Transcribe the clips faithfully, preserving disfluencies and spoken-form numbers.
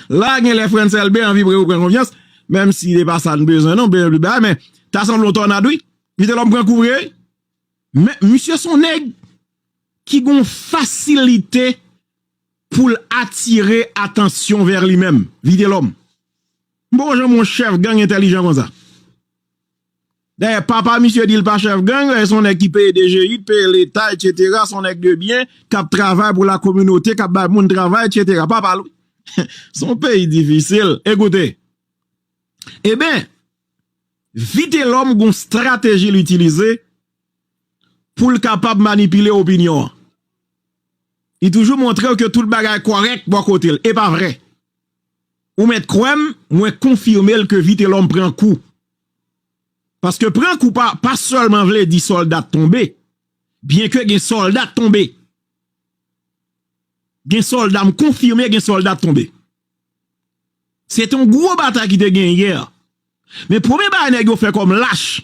La, gen lè Frantz Elbé anvi reprann konfyans, menm si se pa sa n bezwen, non, bezwen plis bagay, men ta sanble yon tònad, wi. Vitelhomme pran kou vre, wi. Men, misye se yon nèg ki gen yon fasilite pou l atire atansyon vè li menm, Vitelhomme. M poko janm wè yon chèf gang entèlijan konsa. Dayè, papa misye di l pa chèf gang, se yon nèg ki peye D G I, peye leta, etsetera, se yon nèg de byen, k ap travay pou lakominote, k ap bay moun travay, etsetera. Papa l, wi. Se yon peyi difisil. Ekoute, eben, Vitelhomme gen yon estrateji l itilize pou l kapab manipile opinyon an. Li toujou montre w ke tout bagay kòrèk bò kote l. E pa vre. Ou mèt kwè m, mwen konfime l ke Vitelhomme pran kou. Paske pran kou pa, pa sèlman vle di sòlda t tonbe. Byenke gen sòlda t tonbe. Gen sòlda, m konfime gen sòlda t tonbe. Se te yon gwo batay ki te gen yè. Men premye bagay nèg yo fè kòm lach,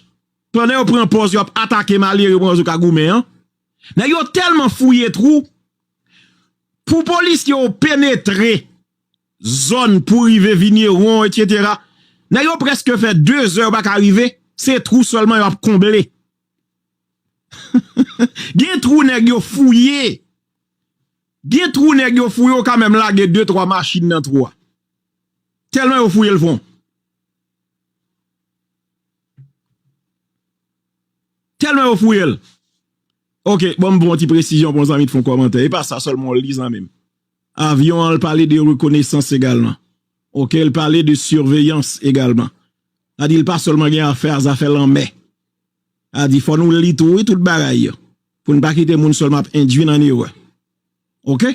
pandan yo pran pòz yo ap atake malere, yo pran pòz yo ka goumen an, nèg yo tèlman fouye twou pou polisye yo penetre zòn pou rive Vigneron, etsetera. Nèg yo prèske fè de zè yo pa ka rive, se twou sèlman yo ap konble. Gen twou nèg yo fouye. Gen twou nèg yo fouye, yo ka menm lage de twa machin nan twou a. Tèlman yo fouye l fon. Tèlman yo fouye l. Ok, bon, m pran yon ti presizyon pou yon zanmi t fè yon kòmantè. E pa sa sèlman w li, zanmi m. Avyon an, l pale de rekonesans egalman. Ok, l pale de siveyans egalman. Sa di l pa sèlman gen afè a zafè lanmè. Sa di fò nou li tou, wi, tout bagay yo. Pou n pa kite moun sèlman ap endwi n an erè. Ok?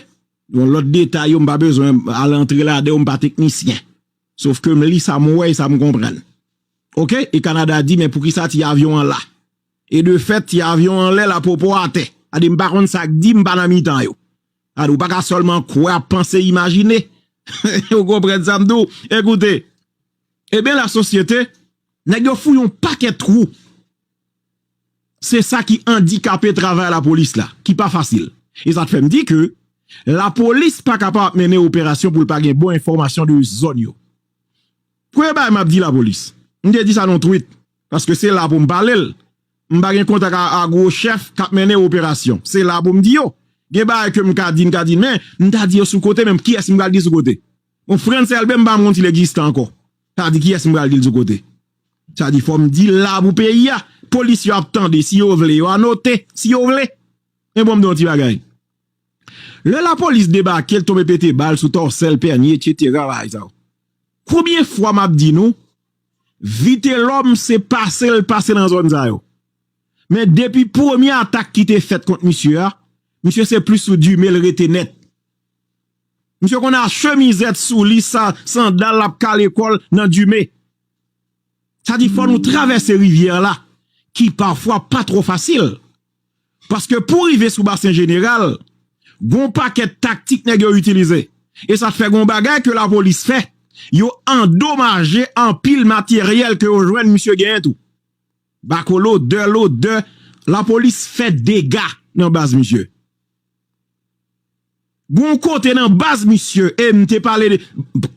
Yon lòt detay yo, m pa bezwen al antre ladan yo, m pa teknisyen. Sof ke m li sa m wè e sa m konprann. Ok? E Kanada di, men poukisa ti avyon an la? E de fèt, ti avyon anlè, lapopo atè. Sa di, m pa konn sa k di, m pa nan mitan yo. Sa di, ou pa ka sèlman kwè, ap panse, imajine. Ou konprann sa m di w? Ekoute, ebyen, lasosyete, nèg yo fouye yon pakèt twou. Se sa ki andikape travay lapolis la, ki pa fasil. E sa t fè m di ke lapolis pa kapab ap mennen operasyon pou l pa gen bon enfòmasyon de zòn yo. Premye bagay m ap di lapolis, m te di sa nan yon tweet, paske se la pou m pale l. M pa gen kontak a, a gwo chèf k ap mennen operasyon. Se la pou m di yo. Gen bagay ke m ka di, m ka di, men m ta di yo sou kote, men kiyès m pral di sou kote? Bon, Frantz Elbé, m pa menm konn si l egziste ankò. Sa di kiyès m pral di l sou kote? Sa di fò m di l la pou peyi a. Polis yo ap tande, si yo vle, yo anote, si yo vle. Men bon, m di yon ti bagay. Lè lapolis debake, l tonbe pete bal sou Tòsèl, Pènye, etsetera, bagay sa yo. Konbyen fwa m ap di nou, Vitelhomme se pase l pase nan zòn sa yo. Men depi premye atak ki te fèt kont misye a, misye se plis sou Dumé l rete nèt. Misye konn a chemizèt sou li, sa, sandal, l ap kale kò l nan Dumé. Sa di fò nou travèse rivyè la, ki pafwa pa twò fasil. Paske pou rive sou Basen Jeneral, gon pakèt taktik nèg yo itilize. E sa fè gon bagay ke lapolis fè, yo andomaje anpil materyèl ke yo jwenn misye genyen tou. Bakolo, de lodè, lapolis fè dega nan baz misye. Gon kote nan baz misye, e m te pale de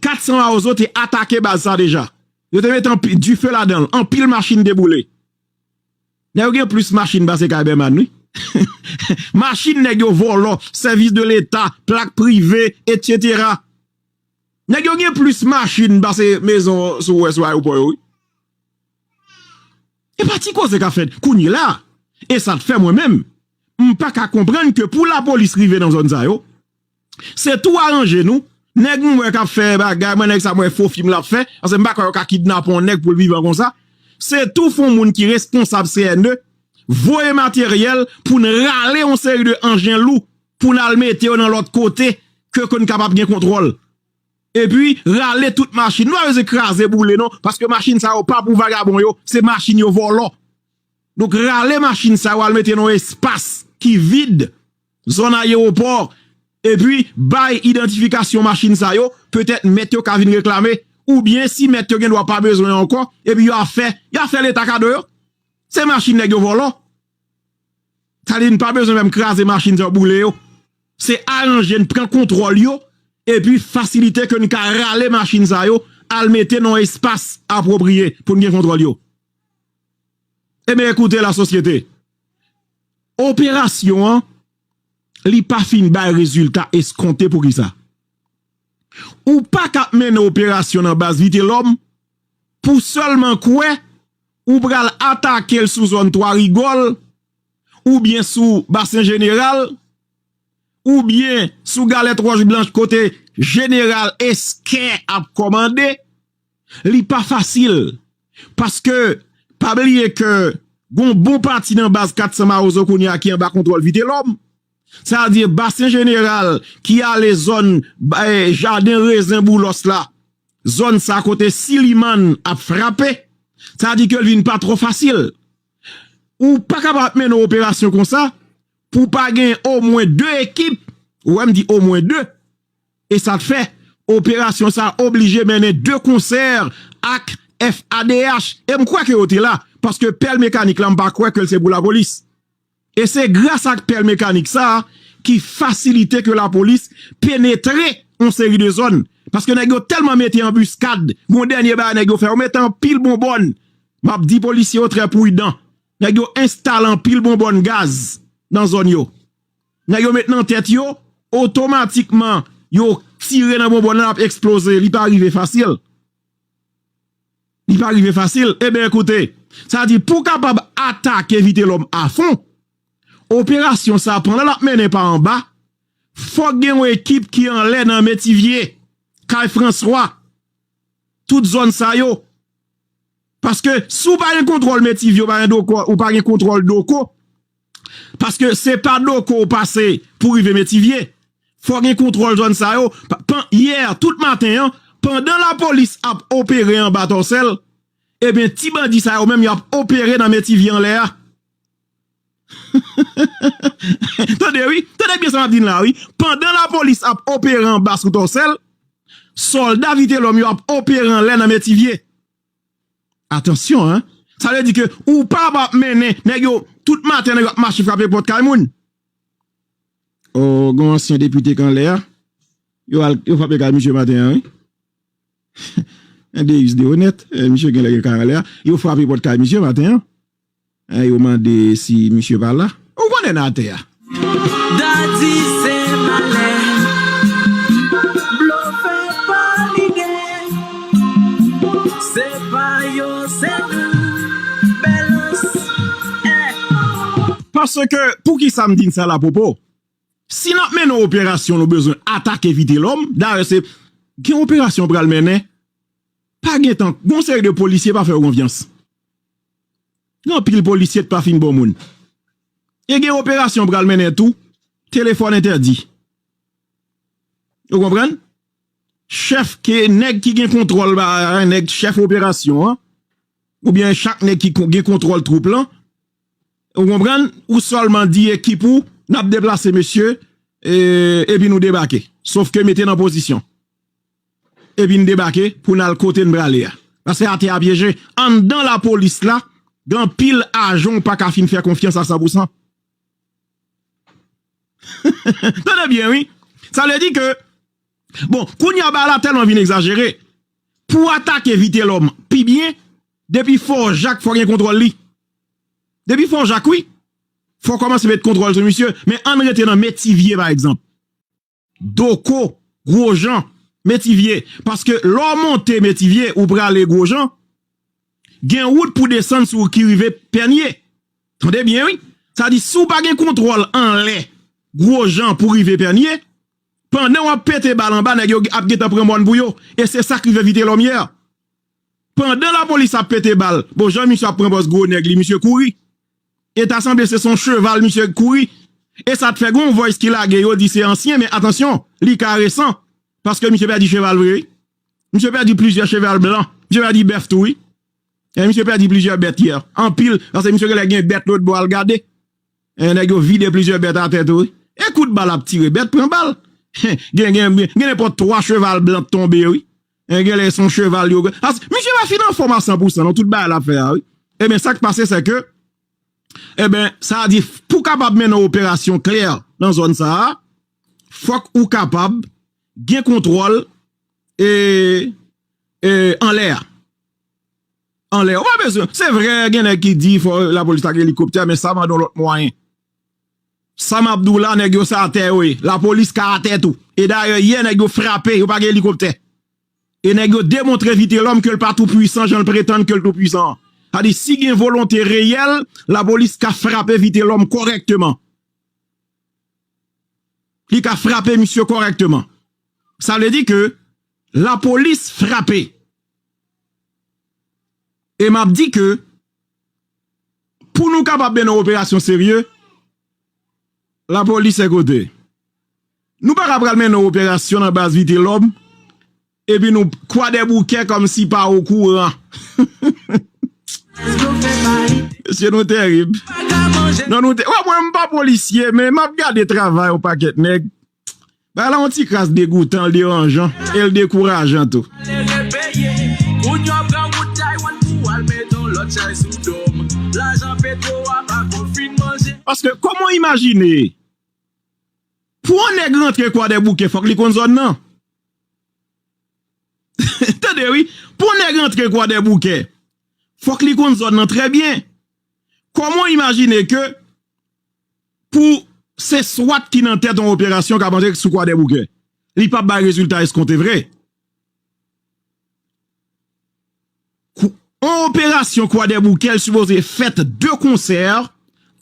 kat san Mawozo te atake baz sa deja. Yo te mete anpi-, dife ladan l, anpil machin te boule. Nèg yo gen plis machin pase Kaybeman, wi. Machin nèg yo vòlò, sèvis de leta, plak prive, etsetera. Nèg yo gen plis machin pase mezon sou wè sou ayewopò yo, wi. E pa ti koze k ap fèt kounye la. E sa t fè mwen menm, m pa ka konprann ke pou lapolis rive nan zòn sa yo, se tou aranje nou. Nèg m wè k ap fè bagay, mwen nèg sa m wè fo fim l ap fè, paske m pa kwè yo ka kidnape yon nèg pou l vivan konsa. Se tou fon moun ki responsab C N E, voye materyèl pou n rale yon seri de anjen lou pou n al mete yo nan lòt kote ke, ke n kapab gen kontwòl. Epi, rale tout machin. Nou pa bezwen kraze boule non, paske machin sa yo pa pou vagabon yo, se machin yo vòlò. Donk, rale machin sa yo al mete nan yon espas ki vid, zòn ayewopò, epi bay idantifikasyon machin sa yo, petèt mèt yo ka vin reklame, oubyen si mèt yo gen dwa pa bezwen yo ankò, epi yo ap fè, yo ap fè leta kado yo. Se machin nèg yo vòlò. Sa di n pa bezwen menm kraze machin sa yo, boule yo. Se aranje n pran kontwòl yo, epi fasilite ke n ka rale machin sa yo, al mete nan yon espas apwopriye pou n gen kontwòl yo. Ebyen, ekoute, lasosyete, operasyon an, li pa fin bay rezilta eskonte. Poukisa? Ou pa ka ap mennen operasyon nan baz Vitelòm pou sèlman kwè ou pral atake l sou zòn Twa Rigòl, oubyen sou Basen Jeneral, oubyen sou Galèt Wòch Blanch kote Jeneral Eskè ap kòmande. Li pa fasil. Paske, pa bliye ke gon bon pati nan baz kat san Mawozo kounye a ki anba kontwòl Vitelòm. Sa vle di Basen Jeneral ki ale zòn, eh, Jaden Rezen Boulòs la. Zòn sa kote Siliman ap frape. Sa vle di ke l vin pa twò fasil. Ou pa kapab mennen yon operasyon konsa pou pa gen omwen de ekip. Ou wè m di omwen de. E sa k fè operasyon sa oblije mennen de konsè ak F A D H. E m kwè ke yo te la, paske pèl mekanik la, m pa kwè ke l se pou lapolis. E se gras ak pèl mekanik sa a ki fasilite ke lapolis penetre yon seri de zòn. Paske nèg yo tèlman mete anbiskad, gon dènye bagay nèg yo fè, yo mete anpil bonbòn. M ap di polisye yo trè pridan. Nèg yo enstale anpil bonbòn gaz nan zòn yo. Nèg yo met nan tèt yo, otomatikman, yo tire nan bonbòn nan, l ap eksploze. Li pa rive fasil. Li pa rive fasil. Ebyen, ekoute, sa di pou kapab atake Vitelòm afon, operasyon sa, pandan l ap mennen pa anba, fòk gen yon ekip ki anlè nan Metivye, Kay Franswa, tout zòn sa yo. Paske si w pa gen kontwòl Metivye, ou pa gen doko, ou pa gen kontwòl doko. Paske se pa doko w pase pou rive Metivye. Fò gen kontwòl zòn sa yo. Pa- pan- yè, tout maten an, pandan lapolis ap opere anba Tòsèl, ebyen, ti bandi sa yo menm, y ap opere nan Metivye anlè a. Tande, wi. Tande byen sa m ap di n la, wi. Pandan lapolis ap opere anba sou Tòsèl, sòlda Vitelòm yo ap opere anlè nan Metivye. Atansyon, en. Sa vle di ke ou pa ap mennen nèg yo tout maten, nèg yo ap mache frape pòt kay moun. O, gen yon ansyen depite k anlè a. Yo al, yo frape kay misye maten an, wi. En Deus de onèt, eh, misye genlè gen kay anlè a. Yo frape pòt kay misye maten an. Eh, yo mande si misye pa la. Ou konnen n atè a. Daddy se malè. Blofè pa lide. Se pa yo, se nou. Bèlans. Eh. Paske, poukisa m di n sa la, Popo? Si n ap mennen yon operasyon, nou bezwen atake Vitelòm. Dayè, se gen operasyon pral mennen. Pa gen tan. Gon seri de polisye pa fè yo konfyans. Gen anpil polisye ki pa fin bon moun. E gen operasyon pral mennen tou. Telefòn entèdi. Ou konprann? Chèf ke, nèg ki gen kontwòl ba, nèg chèf operasyon an, oubyen chak nèg ki kon- gen kontwòl twoup lan, ou konprann, ou sèlman di ekip ou, n ap deplase mesye, e, epi nou debake. Sòf ke mete nan pozisyon. Epi n debake pou n al kote n prale a. Paske atè a pyeje. Anndan lapolis la, gen anpil ajan w pa ka fin fè konfyans a san pou san. Tande byen, wi. Sa vle di ke, bon, kounye a bagay la tèlman vin egzajere. Pou atake Vitelòm pi byen, depi Fò Jak, fò gen kontwòl li. Depi Fò Jak, wi. Fò kòmanse met kontwòl sou misye. Men ann rete nan Metivye, pa egzanp. Doko, Gwojan, Metivye. Paske lè w monte Metivye, ou prale Gwojan, gen wout pou desann sou ki rive Pènye. Tande byen, wi. Sa di, si w pa gen kontwòl anlè Gwojan pou rive Pènye, pandan w ap pete bal anba, nèg yo ap gentan pran mòn pou yo. E se sa k rive Vitelòm yè. Pandan lapolis ap pete bal, bon, jan misye ap pran pòz gwo nèg li, misye kouri. E ta sanble se son cheval misye kouri. E sa t fè gon voice ki lage, yo di se ansyen, men atansyon, li ka resan. Paske misye pèdi cheval vre, wi. Misye pèdi plizyè cheval blan. Misye pèdi bèf tou, wi. E misye pèdi plizyè bèt yè. Anpil, paske misye genlè gen bèt lòt bò al gade. E nèg yo vide plizyè bèt atè tou, wi. E kout bal ap tire, bèt pran bal. Gen, gen, gen, gen nenpòt twa cheval blan tonbe, wi. E genlè se yon cheval yo. As, misye pa fin anfòm a san pou san, non, tout bagay l ap fè a, wi. Ebyen, sa k pase, se ke, ebyen, sa di, pou kapab mennen yon operasyon klè nan zòn sa a, fòk ou kapab gen kontwòl e, e anlè a. Anlè. Ou pa bezwen. Se vre, gen nèg ki di fò lapolis ta gen elikoptè, men sa mande yon lòt mwayen. Sa m ap di w la, nèg yo se atè yo ye. Lapolis ka atè tou. E dayè, yè nèg yo frape, yo pa gen elikoptè. E nèg yo demontre Vitelhomme ke l pa tou pwisan jan l pretann ke l tou pwisan an. Sa di, si gen volonte reyèl, lapolis ka frape Vitelhomme kòrèkteman. Li ka frape misye kòrèkteman. Sa vle di ke lapolis frape. E m ap di ke pou nou kapab mennen yon operasyon serye, lapolis se kote. Nou pa ka pral mennen yon operasyon nan baz Vitelhomme, epi nou Kwadèboukè kòmsi pa okouran. Mesye, nou terib. Non, nou te, wè, mwen, m pa polisye, men m ap gade travay yon pakèt nèg. Bagay la yon ti kras degoutan, l deranjan, e l dekourajan tou. Paske, kòman w imajine, pou yon nèg rantre Kwadèboukè, fòk li konn zòn nan. Tande wi, pou yon nèg rantre Kwadèboukè, fòk li konn zòn nan trè byen. Kòman w imajine ke pou se swat ki nan tèt yon operasyon k ap antre sou Kwadèboukè, li p ap bay rezilta eskonte vre? Kou-, yon operasyon Kwadèboukè, l sipoze fèt de konsè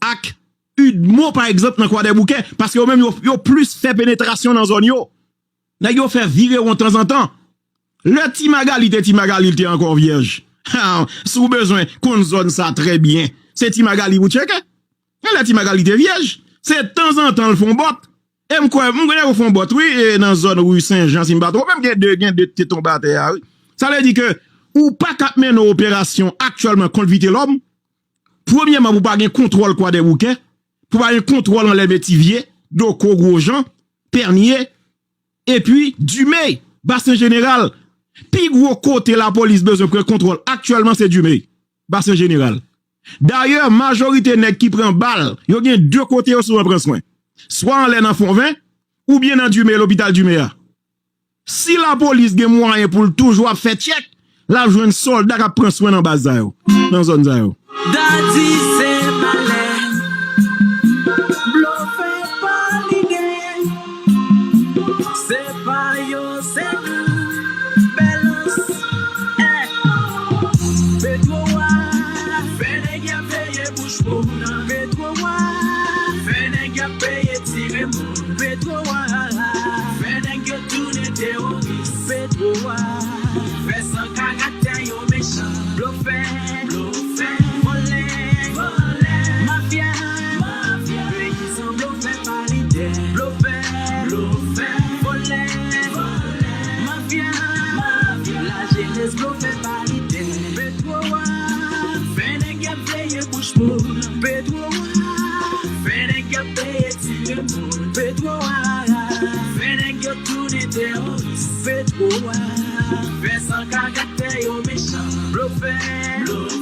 ak UDMO, pa egzanp, nan Kwadèboukè, paske yo menm, yo, yo plis fè penetrasyon nan zòn yo. Nèg yo fè virewon tanzantan. Lè Ti Magali te Ti Magali, l te ankò vyèj. Ha, si w bezwen konn zòn sa trè byen, se Ti Magali pou tcheke. Men lè Ti Magali te vyèj, se tanzantan l fè yon bòt. E m kwè, m kwè nèg yo fè yon bòt, wi, e nan zòn ri Sen Jan, si m pa twonpe m, gen de, gen de te tonbe atè a, wi. Sa vle di ke ou pa ka ap mennen yon operasyon aktyèlman kont Vitelhomme, premyèman, pou pa gen kontwòl Kwadèboukè, pou pa gen kontwòl anlè Metivye, Doko, Gwojan, Pènye, epi Dume, Basen Jeneral. Pi gwo kote lapolis bezwen pran kontwòl aktyèlman se Dume, Basen Jeneral. Dayè, majorite nèg ki pran bal, yo gen de kote yo souvan pran swen. Swa anlè nan Fonven, oubyen nan Dume, lopital Dume a. Si lapolis gen mwayen pou l toujou ap fè tchèk, l ap jwenn sòlda k ap pran swen nan baz sa yo, nan zòn sa yo. Daddy se malè. Blofè pa lide. Se pa yo, se nou. Bèlans. Eh. Petwo a. Fè nèg y ap veye bouch pou nou. Petwo a. Fè nèg y ap peye tire moun. Petwo a. Fè nèg yo tounen teworis. Petwo a. Fè san karaktè yo mechan. Blofè. Blofè. Vòlè. Vòlè. Mafya. Mafya. Peyizan blofè pa lidè. Blofè. Blofè. Vòlè. Vòlè. Mafya. Mafya. Lajenès blofè pa lidè. Petwo a. Fè nèg y ap veye bouch pou nou. Petwo a. Fè nèg y ap peye tire moun. Petwo a. Fè nèg yo tounen teworis. Petwo a. Fè san karaktè yo mechan. Blofè. Blofè.